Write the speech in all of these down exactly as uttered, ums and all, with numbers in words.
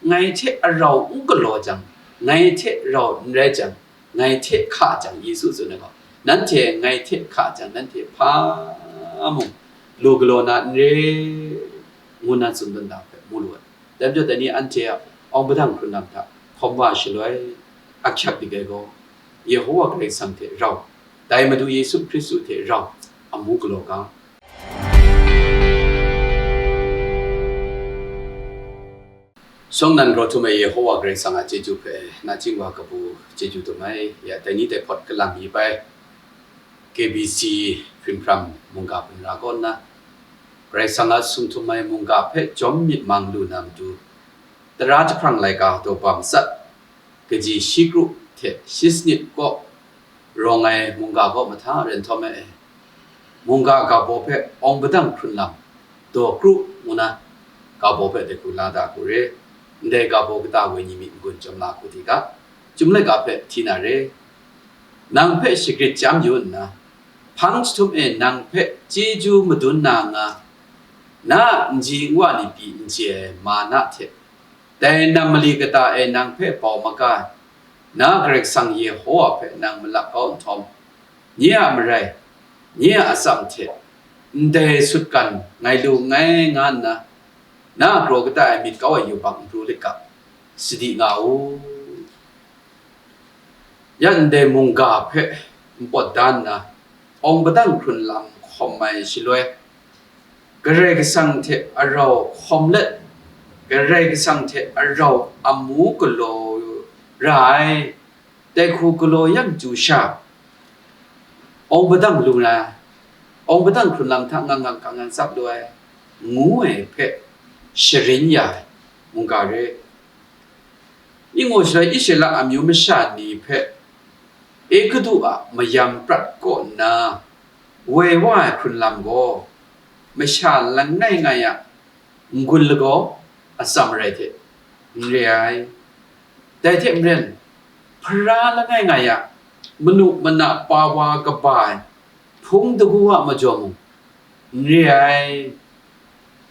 ngai hte arau n galaw jang, ngai hte rau n rai jang, ngai hte hka jang, Yesu tsun ai gaw, nanhte ngai hte hka jang, nanhte hpa mung lu galaw na n re, ngu na tsun dan da hpe mu lu ai. Dai majaw, dai ni anhte a awng padang hkrun lam hta hkawm wa shaloi, ahkyak dik ai gaw, Yehowa Karai Kasang hte rau, dai Madu Yesu Hkristu hte rau amu galaw ga. Shawng nnan raw htum ai Yehowa Karai Kasang a chyeju hpe nachying wa kabu chyeju dum ai. Ya, dai ni dai hpawt kalang mi bai, K B C hpring hpram mungga hpunra kaw nna, Karai Kasang a sung htum ai mungga hpe chyawm myit mang lu na matu, tara jahprang laika daw ba matsat, kaji shi kru hte shi sanit kaw rawng ai mungga kaw mahta ren htawm ai. Mungga ga baw hpe awng padang hkrun lam daw kru ngu na, ga baw hpe dai hku la da hku re. Ndai ga baw kata woi ni myit n-gun chyawm la hku di ga, Chyum laika hpe hti na re. Nang hpe shagrit chyam yu nna, hpang jahtum e nang hpe chyeju madun na nga, na a nji nwa ni pyi n chye ai mana hte, dai nam mali kata e nang hpe bau maga ai, na Karai Kasang Yehowa hpe nang malap kau nhtawm, nye a marai, nye a atsam hte ndai sutgan ngai lu nngai nga nna, na a kraw kata e myit kau ai yubak n pru lit ga, sadi nga u. Ya ndai mungga hpe npawt da nna, awng padang hkrun lam hkawm ai shaloi, Karai Kasang hte arau hkawm let, Karai Kasang hte arau amu galaw ra ai, dai hku galaw yang chyu sha, awng padang lung ai, awng padang hkrun lam hta ngang ngang hkang ngang tsap lu ai, ngu ai hpe sharin ya ai mungga re. Ning gaw shaloi Israela amyu masha ni hpe Egutu a mayam prat kaw nna woi wa ai hkrun lam gaw, masha langai ngai a n-gun lagaw atsam rai hte n re ai. Dai hte maren, hpara langai ngai a manu mana pa wa kaba ai hpung dagu a majaw mung n re ai.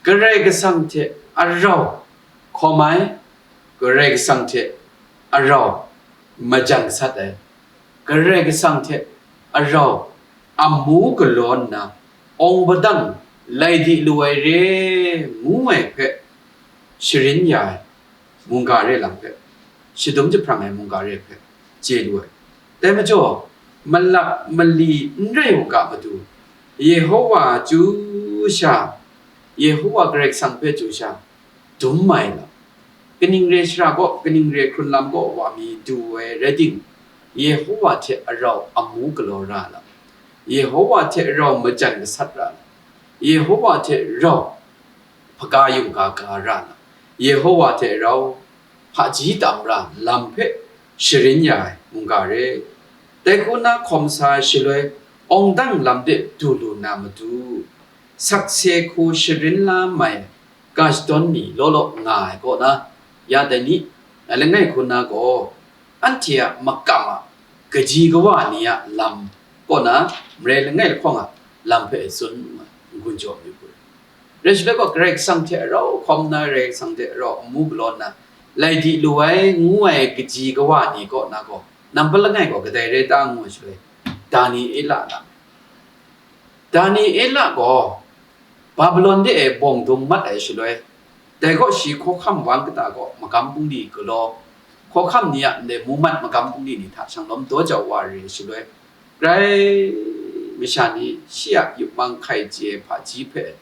Karai Kasang hte arau hkawm ai, Karai Kasang hte arau majan sat ai, Karai Kasang hte arau amu galaw nna, awng padang lai di lu ai re, ngu ai hpe sharin ya ai mungga re lam hpe, shadum jahprang ai mungga re hpe chye lu ai. Dai majaw, malap mali n rai u ga matu, Yehowa chyu sha, Yehowa Karai Kasang hpe chyu sha, dum mai lam, kaning re shara gaw, kaning re hkrun lam gaw wa mi du ai rai ting, Yehowa hte arau amu galaw ra lam, Yehowa hte arau majan gasat ra lam, Yehowa hte rau hpaga yungga ga ra lam, Yehowa hte rau hpaji tam ra lam hpe sharin ya ai mungga re. Dai hku na hkawm sa ai shaloi, awng dang lam de du lu na matu, sakse hku sharin la mai ga shadawn mi law law nga ai kaw na, ya dai ni, ngai langai hku na gaw, anhte a makam a kaji kawa ni a lam kaw na, marai langai lahkawng a lam hpe tsun n-gun jaw yu hku. Rai shaloi gaw, Karai Kasang hte rau hkawm na, Karai Kasang hte rau amu galaw nna, lai di lu ai ngu ai kaji kawa ni kaw na gaw, nampat langai gaw kadai rai ta ngu ai shaloi, Daniela lam. Daniela gaw Babilon de e bawng dung mat ai shaloi, dai gaw shi hkawhkam wan kata gaw magam bungli galaw, hkawhkam ni a ndai mumat magam bungli ni hta shanglawm daw jau wa re ai shaloi, grai masha ni shi a yup mang hkai chye ai hpaji hpe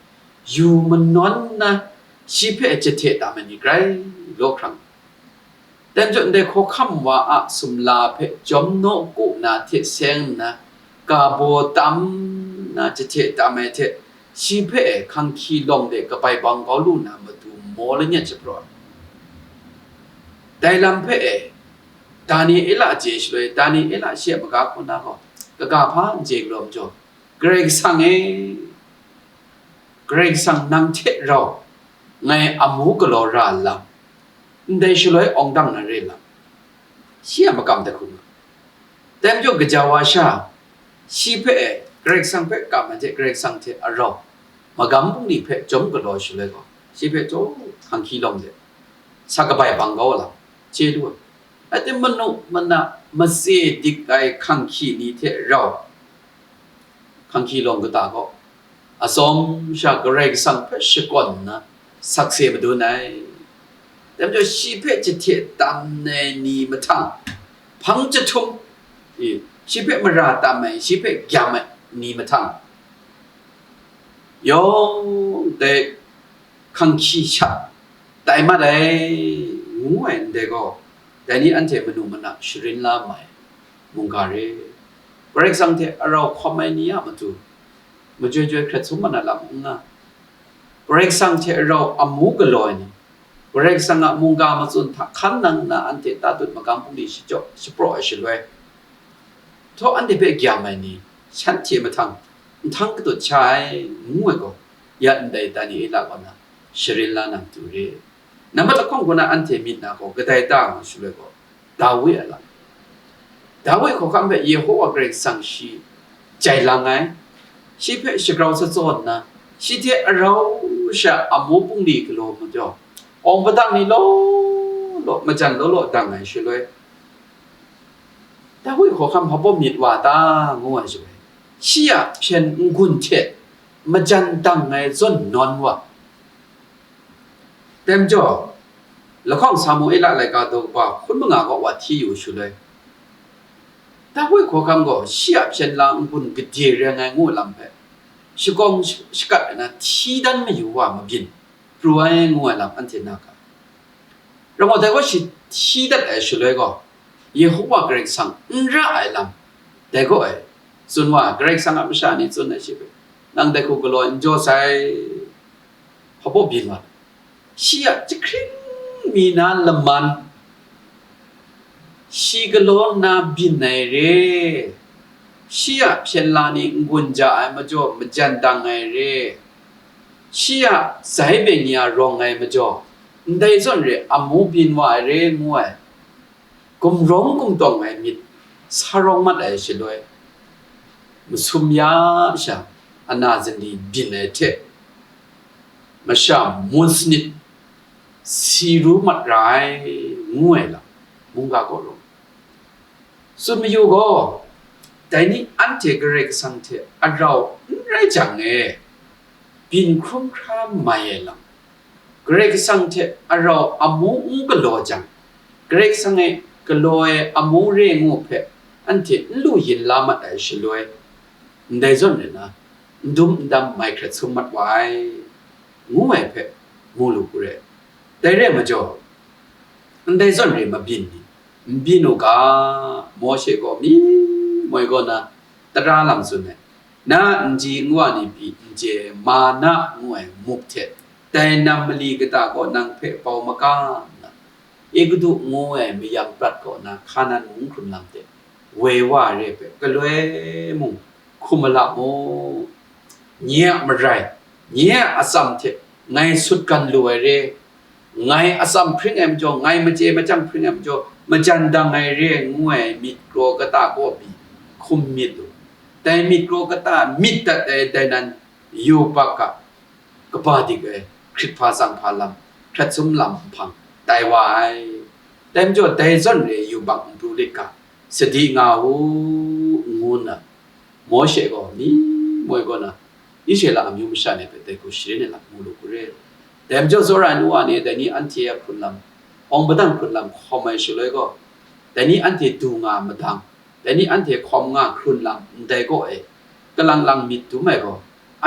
yu manawn nna, shi hpe jahte tam ai ni grai law hkrang. Dai majaw, ndai hkawhkam wa a sumla hpe chyawm naw ku na hte seng nna, ga baw tam nna jahte tam ai hte, shi hpe hkanghki lawng de kabai bang kau lu na matu maw lanyet shapraw ai. Dai lam hpe e, Daniela chye shaloi, Daniela shi a maga hku na gaw, kaga hpa n chye galaw majaw, Karai Kasang e, Karai Kasang nang hte rau ngai amu galaw ra lam, ndai shaloi awng dang na re lam, shi a makam dai hku nga. Dai majaw, gaja wa sha, shi hpe, Karai Kasang hpe kam ai hte, Karai Kasang hte arau, magam bungli hpe chyawm galaw shaloi gaw, shi hpe chyawm hkanghki lawng de, sa kabai bang kau lam chye lu ai. Rai timung, manu mana matse dik ai hkang hkyi ni hte rau, hkang hkyi lawng kata gaw atsawm sha Karai Kasang hpe shakawn nna sakse madun ai. Dai majaw, shi hpe jahte tam ai ni mahtang, hpang jahtum, e, shi hpe mara tam ai, shi hpe gyam ai ni mahtang, yawng dai hkang hkyi sha tai mat ai, ngu ai ndai gaw, dai ni anhte manu mana sharin la mai mungga re. Karai Kasang hte arau hkawm ai ni a matu majoi joi hkret sum mat na lam n nga. Karai Kasang hte arau amu galaw ai ni, Karai Kasang a mungga matsun hta hkan nang nna anhte tatut magam bungli shachyaw shapraw ai shaloi, htaw anhte hpe gyam ai ni, shanhte mahtang nhtang katut sha ai, ngu ai gaw, ya ndai Daniela kaw na sharin la na matu re. Nambat lahkawng kaw na anhte myit na gaw kadai ta ngu shaloi gaw, Dawi a lam. Dawi hkawhkam hpe Yehowa Karai Kasang shi jai lang ai, shi hpe shagrau tsatsaw nna, shi hte arau sha amu bungli galaw majaw, awng padang ni law law, majan law law dang ai shaloi, Dawi hkawhkam hpa baw myit wa ta, ngu ai shaloi, shi a hpyen n-gun hte majan dang ai zawn nawn wa. Dai majaw, lahkawng Samuela laika daw kaba hkun manga kaw wa hti yu shaloi, Dawi hkawhkam gaw shi a hpyen la n-gun gade rai ai ngu lam hpe, shakawng sh-, shakat ai na hti dan mayu wa mabyin pru ai ngu ai lam anhte na ga. Rau gaw, dai gaw shi hti dat ai shaloi gaw, Yehowa Karai Kasang n ra ai lam, dai gaw ai, tsun wa, Karai Kasang a masha ni tsun ai shi hpe, nang dai hku galaw n jaw sai, hpa baw byin wa, shi a jahkring mi na laman, shi galaw nna byin ai re, shi a hpyen la ni n-gun ja ai majaw majan dang ai re, shi a zai beng ya rawng ai majaw, ndai zawn re amu byin wa ai re, ngu ai, gumrawng gumtawng ai myit sa rawng mat ai shaloi, masum ya sha ana zali byin ai hte, masha mun sanit si ru mat ra ai, ngu ai lam, mungga gaw rawng. Tsun mayu gaw, dai ni anhte Karai Kasang hte arau n rai jang e, byin hkrum hkra mai ai lam, Karai Kasang hte arau amu n galaw jang, Karai Kasang e galaw ai amu re ngu hpe anhte n lu yin la mat ai shaloi, ndai zawn rai na, n dum n dam mai hkrat sum mat wa ai, ngu ai hpe mu lu hku re. Dai re ai majaw, ndai zawn re mabyin ni, n byin u ga, Mawshe gaw mi moi kaw na tara lam tsun ai, na nji nwa ni pyi n chye ai, mana ngu ai muk hte, dai nam mali kata gaw nang hpe bau maga nna, Egutu ngu ai mayam prat kaw na Hkanan mung hkrun lam de, woi wa re ai hpe, galoi mung hkum ma la mu. Nye a marai, nye a atsam hte ngai sutgan lu ai re, ngai atsam hpring ai majaw, ngai machye machyang hpring ai majaw, majan dang ai re, ngu ai myit kraw kata kaw pyi hkum myit u. Dai myit kraw kata myit dat ai dai nan yubak a kaba dik ai hkrit hpa tsang hpa lam, hkrat sum lam nhpang tai wa ai. Dai majaw, dai zawn re yubak n pru lit ga, sadi nga u, ngu nna, Mawshe gaw mi moi kaw na, Israela amyu masha ni hpe dai hku sharin ai lam mu lu hku re. Dai majaw, tsawra ai nu wa ni, dai ni anhte a hkrun lam, awng padang hkrun lam hkawm ai shaloi gaw, dai ni anhte du nga madang, dai ni anhte hkawm nga hkrun lam ndai kaw e, kalang lang myit dum ai gaw,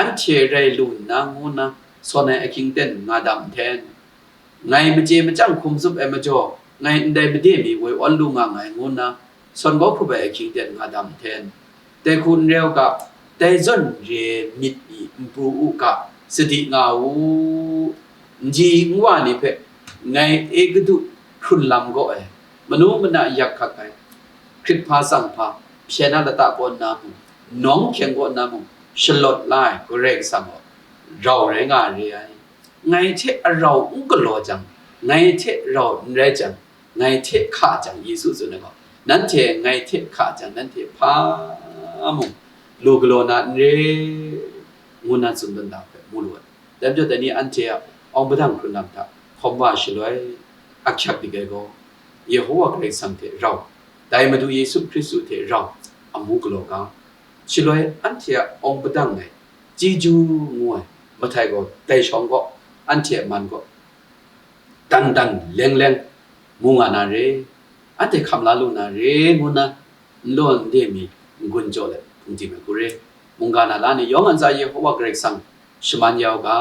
anhte rai lu nna ngu nna, sawn ai ahkying ten nga dam nhten, ngai machye machyang hkum zup ai majaw, ngai ndai made mi woi awn lu nga nngai, ngu nna sawn kau hkrup ai ahkying ten nga dam nhten, dai hku n rai u ga, dai zawn re myit ni n pru u ga, sadi nga u, nji nwa ni hpe ngai Egutu hkrun lam kaw e, manu mana yak hkak ai, hkrit hpa tsang hpa, hpyen a lata kaw nna mung, nawng hkyeng kaw nna mung, shalawt la ai Karai Kasang gaw rau rai nga re ai. Ngai hte arau n galaw jang, ngai hte rau n rai jang, ngai hte hka jang, Yesu tsun ai gaw, nanhte ngai hte hka jang, nanhte hpa mung lu galaw na n re, ngu nna tsun dan da hpe mu lu ai. Dai majaw, dai ni anhte a awng padang hkrun lam hta hkawm wa shaloi, ahkyak dik ai gaw, Yehowa Karai Kasang hte rau, dai Madu Yesu Hkristu hte rau amu galaw ga, shaloi anhte a awng padang ai chyeju ngu ai mahtai gaw, dai shawng gaw, anhte a man gaw, dan dan leng leng mu nga na re, anhte hkam la lu na re, ngu nna nlaw nde mi n-gun jaw let hpung tim ai hku re. Mungga na la ni yawng a ntsa Yehowa Karai Kasang shaman ya u ga,